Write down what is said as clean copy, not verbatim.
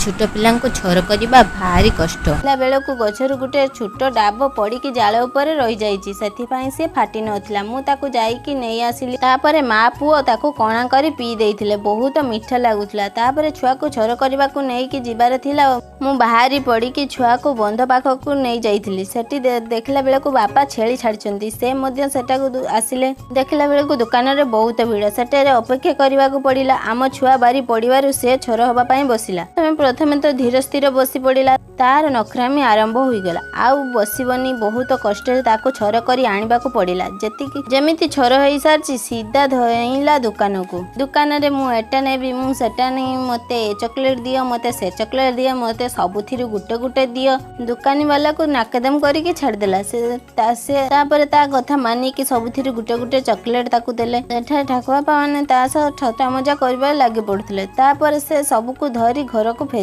ଛୋଟ ପିଲାଙ୍କୁ ଛୋର କରିବା ଭାରି କଷ୍ଟ। ହେଲା ବେଳକୁ ଗଛରୁ ଗୋଟେ ଛୋଟ ଡାବ ପଡ଼ିକି ଜାଳ ଉପରେ ରହିଯାଇଛି। ସେଥିପାଇଁ ସେ ଫାଟି ନଥିଲା। ମୁଁ ତାକୁ ଯାଇକି ନେଇ ଆସିଲି। ତାପରେ ମା ପୁଅ ତାକୁ କଣା କରି ପିଇ ଦେଇଥିଲେ। ବହୁତ ମିଠା ଲାଗୁଥିଲା। ତାପରେ ଛୁଆକୁ ଛୋର କରିବାକୁ ନେଇକି ଯିବାର ଥିଲା। ମୁଁ ବାହାରି ପଡ଼ିକି ଛୁଆକୁ ବନ୍ଧ ପାଖକୁ ନେଇ ଯାଇଥିଲି। ସେଠି ଦେଖିଲା ବେଳକୁ ବାପା ଛେଳି ଛାଡ଼ିଛନ୍ତି। ସେ ମଧ୍ୟ ସେଠାକୁ ଆସିଲେ। ଦେଖିଲା ବେଳକୁ ଦୋକାନରେ ବହୁତ ଭିଡ଼। ସେଠାରେ ଅପେକ୍ଷା କରିବାକୁ ପଡ଼ିଲା। ଆମ ଛୁଆ ବାରି ପଡ଼ିବାରୁ ସେ ଛୋର ହେବା ପାଇଁ ବସିଲା। ତମେ ପ୍ରଥମେ ତ ଧୀର ସ୍ଥିର ବସି ପଡ଼ିଲା। ତାର ନଖରାମି ଆରମ୍ଭ ହୋଇଗଲା। ଆଉ ବସିବନି। ବହୁତ କଷ୍ଟରେ ତାକୁ ଛୋର କରି ଆଣିବାକୁ ପଡ଼ିଲା। ଯେତିକି ଯେମିତି ଛୋର ହେଇସାରିଛି, ସିଧା ଧଇଲା ଦୋକାନକୁ। ଦୋକାନରେ ମୁଁ ଏଟା ନେବି, ମୁଁ ସେଟା ନେବି, ମୋତେ ଏ ଚକୋଲେଟ୍ ଦିଅ, ମୋତେ ସେ ଚକୋଲେଟ୍ ଦିଅ, ମୋତେ ସବୁଥିରୁ ଗୋଟେ ଗୋଟେ ଦିଅ। ଦୋକାନୀ ବାଲାକୁ ନାକେଦମ କରିକି ଛାଡ଼ିଦେଲା ସେ। ତା ସେ ତାପରେ ତା କଥା ମାନିକି ସବୁଥିରୁ ଗୋଟେ ଗୋଟେ ଚକୋଲେଟ୍ ତାକୁ ଦେଲେ। ସେଠାରେ ଠାକୁରବାପା ମାନେ ତା ସହ ଥଟ୍ଟା ମଜା କରିବାରେ ଲାଗି ପଡ଼ୁଥିଲେ। ତାପରେ ସେ ସବୁକୁ ଧରି ଘରକୁ ଫେରି